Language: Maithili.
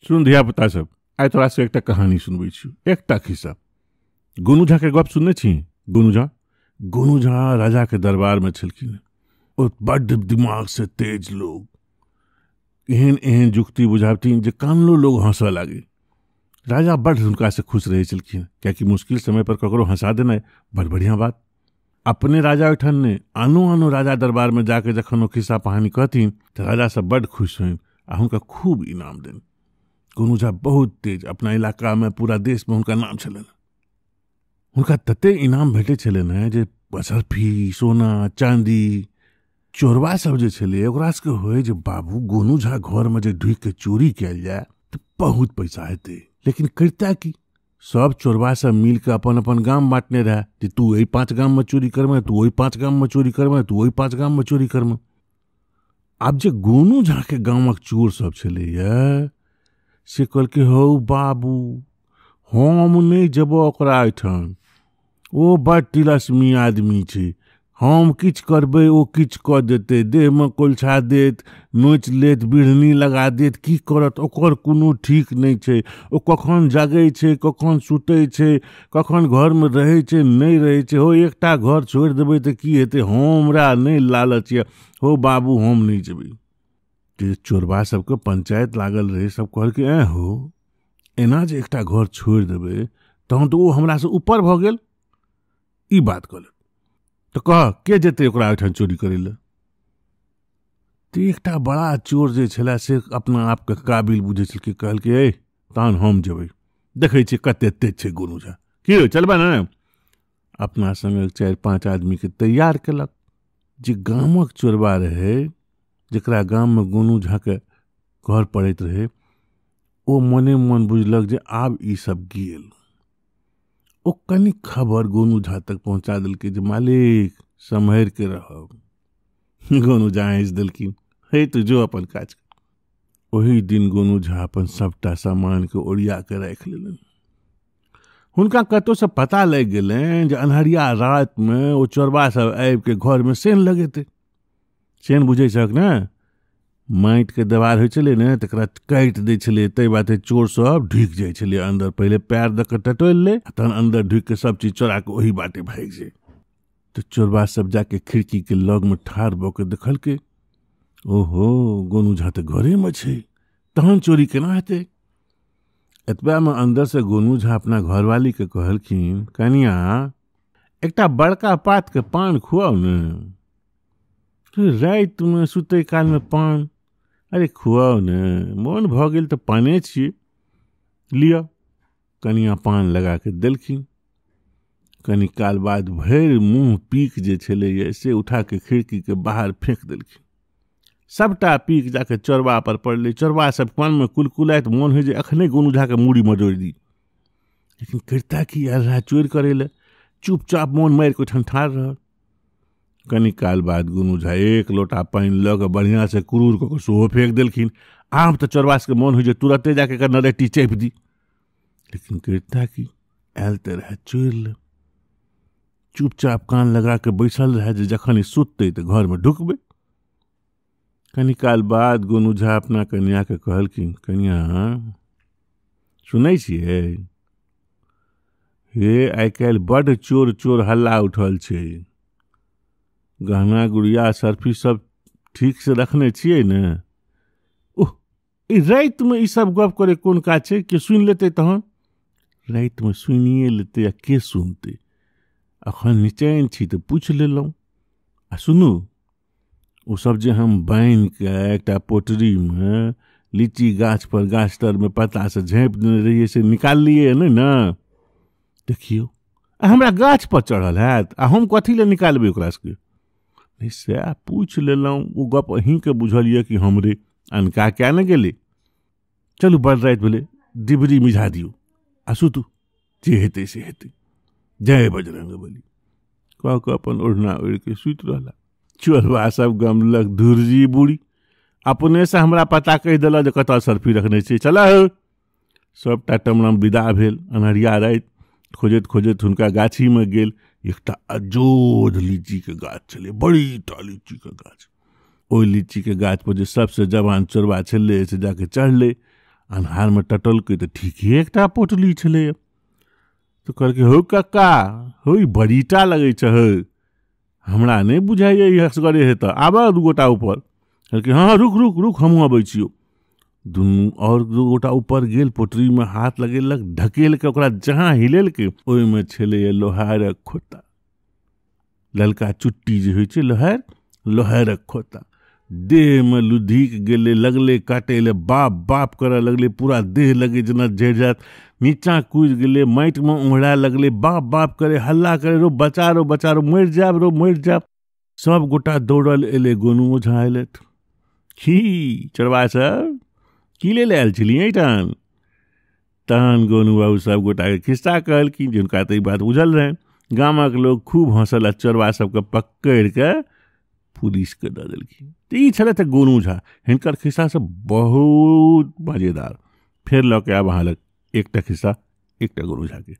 सुन धियापुता सब, आइ तोरा से एकटा कहानी सुनबै छी, एकटा खिस्सा। गोनू झा के गप सुनने छी? गोनू झा, गोनू झा राजा के दरबार में छलखिन। ओ बड्ड दिमाग से तेज लोग, एहन एहन जुक्ति बुझाबथिन जे कानलो लोग हंसऽ लागे। राजा बड्ड हुनका से खुश रहै छलखिन, कियाकि मुश्किल समय पर ककरो हंसा देनाइ बड़ बढ़िया बात। अपने राजा ओहिठाम नहि, आनो आनो राजा दरबार में जाके जखन ओ खिस्सा कहानी कहथिन तऽ राजा सब बड्ड खुश होइन आ हुनका खूब इनाम देन। गोनू झा बहुत तेज, अपना इलाका में पूरा देश में हुनका नाम छलनि। हुनका तते इनाम भेटै छलनि हेँ जे बसरफी, सोना चांदी। चोरबा सब जे छलै ओकरा सबके होइ जे बाबू गोनू झा घरमे जे ढुकि के चोरी कयल जाय तऽ बहुत पैसा हेतै। लेकिन करिता की, सब चोरबा सब मिल के अपन अपन गाम बांटने रहे जे तू एहि 5 गाम में चोरी करमे, तू ओहि 5 गाम में चोरी करमे, तू ओहि 5 गाम में चोरी करमे। आब जे गोनू झा के गामक चोर सब छलैया से कहलकै, हौ बाबू हम नहि जेबो ओकरा एहिठाम, ओ बड़ तिलस्मी आदमी छै, हम किछु करबै ओ किछु कऽ देतै, देहमे कोलछा देत, नोचि लेत, बिढ़नी लगा देत, की करत ओकर कोनो ठीक नहि छै। ओ कखन जागै छै, कखन सुतै छै, कखन घरमे रहै छै, नहि रहै छै। हो एकटा घर छोड़ि देबै तऽ की हेतै, हमरा नहि लालच यऽ, हो बाबू हम नहि जेबै। जे चोरबा सबके पंचायत लागल रहै, सब कहलकै, ऐं हो एना जे एकटा घर छोड़ि देबै तहन तऽ ओ हमरासँ ऊपर भऽ गेल। ई बात कहलक तऽ कह के जेतै ओकरा ओहिठाम चोरी करै लए? तऽ एकटा बड़ा चोर जे छलै से अपना आपके काबिल बुझै छलकै, कहलकै, ए तहन हम जेबै, देखै छियै कते तेज छै गोनू झा, की हो चलबै ने? अपना संगे 4-5 आदमीके तैयार केलक। जे गामक चोरबा रहै, जकरा गाममे गोनू झाके घर पड़ैत रहै, ओ मने मन बुझलक जे आब ई सब गेल। ओ कनि खबर गोनू झा तक पहुंचा देलकै जे मालिक सम्हरि के रहब। गोनू झा हँसि देलखिन, हे तू जो अपन काज कर। ओही दिन गोनू झा अपन सबटा सामानके ओरिया के राखि लेलनि। हुनका कतहुसँ पता लागि गेलनि जे अन्हरिया रातिमे ओ चोरबा सब आबिके घरमे सेन लगेतै। सेन बुझै छहक ने, माटिके देवार होइ छलै ने, तकरा काटि दै छलै, ताहि बाटे चोर सब ढुकि जाइ छलै अन्दर। पहिले पैर दऽ कऽ टटोलि लै, तहन अन्दर ढुकि कऽ सब चीज चोरा कऽ ओही बाटे भागि जाइ। तऽ चोरबा सब जाके खिड़कीके लगमे ठाढ़ भऽ कऽ देखलकै, ओहो गोनू झा तऽ घरेमे छै, तहन चोरी केना हेतै? एतबामे अन्दरसँ गोनू झा अपना घरवालीके कहलखिन, कनिया एकटा बड़का पातके पान खुआउ ने। रातिमे सुतै कालमे पान? अरे खुआउ ने, मोन भऽ गेल तऽ पाने छियै, लिअ। कनिया पान लगा कऽ देलखिन। कनी काल बाद भरि मुँह पीक जे छलैया से उठा के खिड़कीके बाहर फेंक देलखिन। सबटा पीक जाके चोरबा पर पड़लै। चोरबा सब पानमे कुलकुलाइत मोन होइ जे अखने गोनू झाके मूड़ी मजोड़ि दी, लेकिन करिता की, आयल रहए चोरि करै लए। चुपचाप मोन मारि कऽ ओहिठाम ठाढ़ रहल। कनी काल बाद गोनू झा एक लोटा पानि लऽ कऽ बढ़िआँ से कुरूर कऽ कऽ सेहो फेंक देलखिन। आब तऽ चोरबा सबके मोन होइ जे तुरते जाके एकर नरेटी चापि दी, लेकिन करिता की, आयल तऽ रहए चोरि लए। चुपचाप कान लगा कऽ बैसल रहए जे जखन ई सुततै तऽ घरमे ढुकबै। कनी काल बाद गोनू झा अपना कनियाके कहलखिन, कनिया सुनै छियै, हे आइ काल्हि बड्ड चोर चोर हल्ला उठल छै, गहना गुड़िया सरफी सब ठीक से रखने छियै ने? ओह ई रातिमे ई सब गप करे कोन काज छै, के सुनि लेतै? तहन रातिमे सुनिए लेतै आ के सुनतै? अखन निचैन छी तऽ पूछि लेलहुँ। आ सुनू, ओ सब जे हम बान्हिके एकटा पोटरीमे लीची गाछ पर गाछ तरमे पत्तासँ झाँपि देने रहियै से निकाललियै नहि ने? देखियौ आ हमरा गाछ पर चढ़ल हैत आ हम कथी लए निकालबै ओकरा सबके? नहि सएह पूछि लेलहुँ, ओ गप अहीँके बुझल यऽ कि हमरे, अनका क्या ने गेलै। चलू बड़ राति भेलै, डिबरी मिझा दियौ आ सुतू, जे हेतै से हेतै, जय बजरंगबली कह कऽ अपन ओढ़ना ओढ़ि कऽ सुति रहला। चोरबा सब गमलक, धुरजी बूढ़ी अपनेसँ हमरा पता कहि देलक जे कतऽ सरफी रखने छियै, चलऽ हौ। सबटा टमरम विदा भेल। अन्हरिया राति खोजैत खोजैत हुनका गाछीमे गेल। एकटा अजोध लीचीके गाछ छलै, बड़ी टा लीचीके गाछ। ओहि लीचीके गाछ पर जे सबसँ जवान चोरबा छलै से जाके चढ़लै। अन्हारमे टटलकै तऽ ठीके एकटा पोटली छलैए। तऽ कहलकै, हौ कक्का हौ, ई बड़ीटा लगै छै हौ, हमरा नहि बुझाइए ई असगरे हेतऽ, आबऽ 2 गोटा ऊपर। कहलकै, हँ हँ रुक रुक रुक, हमहूँ अबै छियौ। दुनू आओर 2 गोटा ऊपर गेल, पोटरीमे हाथ लगेलक, ढकेल के ओकरा जहाँ हिलेलकै ओहिमे छलैए लोहारक खोता, ललका चुट्टी जे होइ छै लोहार, लोहारक खोता। देहमे लुधीक गेलै, लगलै काटै लए, बाप बाप करऽ लगलै, पूरा देह लगै जेना झड़ि जायत, नीचाँ कुदि गेलै, माटिमे ओंघराए लगलै, बाप बाप करे, हल्ला करे, रो बचा रो बचा रो, मरि जायब रो मरि जायब। सब गोटा दौड़ल एलै, गोनू ओझा एलथि। की चोरबा सब की ले आयल छलियै एहिठाम? तहन गोनू बाबू सब गोटाके खिस्सा कहलखिन, जे हुनका तऽ ई बात बुझल रहनि। गामक लोक खूब हँसल आ चोरबा सबके पकड़ि कऽ पुलिसके दऽ देलखिन। तऽ ई छलथि तऽ गोनू झा, हिनकर खिस्सा सब बहुत मजेदार। फेर लऽ के आब अहाँ लग एकटा खिस्सा, एकटा गोनू झाके।